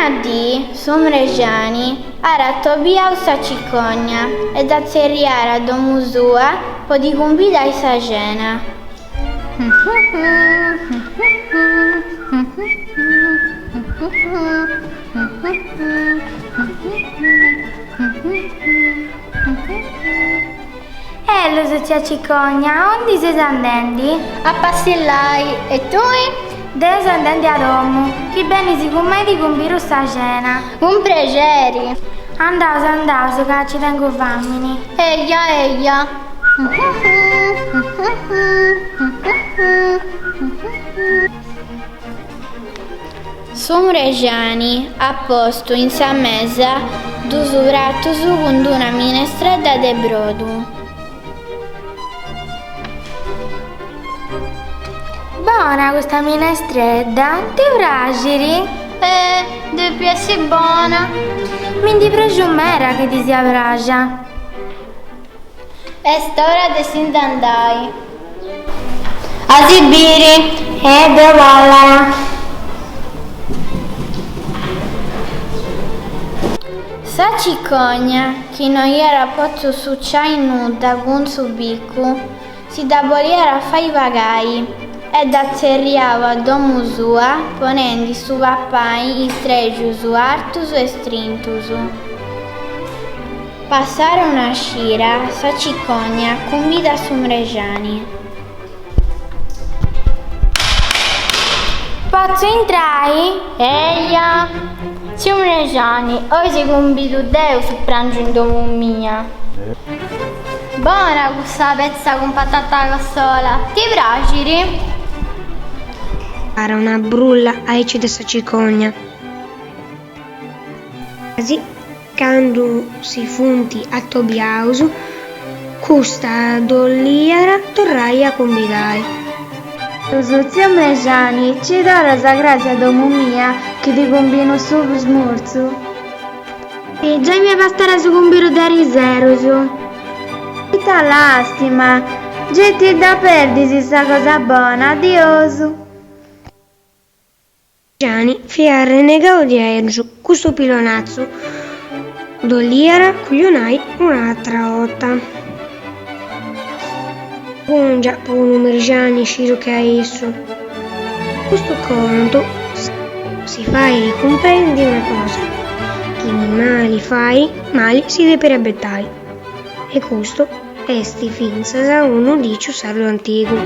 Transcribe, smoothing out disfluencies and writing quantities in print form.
Una dì su mrexani at atobiau sa cicogna e dd'at tzerriara a domu sua po ddi cumbidai sa cena. Ellus, tzia Cicogna, aundi ses andendi? A passillai, e tui? Deu seu andendi a domu, chi benis cun mei ti cumbidu sa cena. Cun prexeri! Andaus, andaus, ca ci tengu famini. Eja, eja. Su mrexani at postu in sa mesa dus pratus cun d'una minestredda de brodu. Bona custa minestredda, ti praxit? Eh, depit essi bona! Mi ndi prexu meda chi ti siat praxa. Est ora de si nd'andai. A si biri! E deu bollara. Sa cicogna, chi no iat potziu suciai nudda cun su bicu, Si dda boliat fai pagai e dd'at tzerriau a domu sua ponendi su papai in strexus artus e strintus. Passara una cida, sa cicogna cumbidat su mrexani. Potzu intrai? Eja! Tziu mrexani, oi si cumbidu deu su prangiu in domu mia. Bona cussa petza cun patata cossola, ti praxit? Para una brulla aici de sa cicogna. Casi candu si funt atobiaus, custa dd'oliat torrai a cumbidai. Tziu Mrexani, ci torras crasi a domu mia chi ti cumbinu su smurzu? Giai mi abastara su cumbidu de ariserus. Ita lastima! Gei ti dda perdis sa cosa bona, adiosu! Mrexani fiat arrennegau diaderus, custu pillonatzu dd'oliat cuglionai un'atra 'orta. Birgòngia po unu mrexani scidu che a issu. Custu contu si fait cumprendi una cosa, chini mali fait, mali si depit abetai. E custu est fintzas unu dìciu sardu antigu.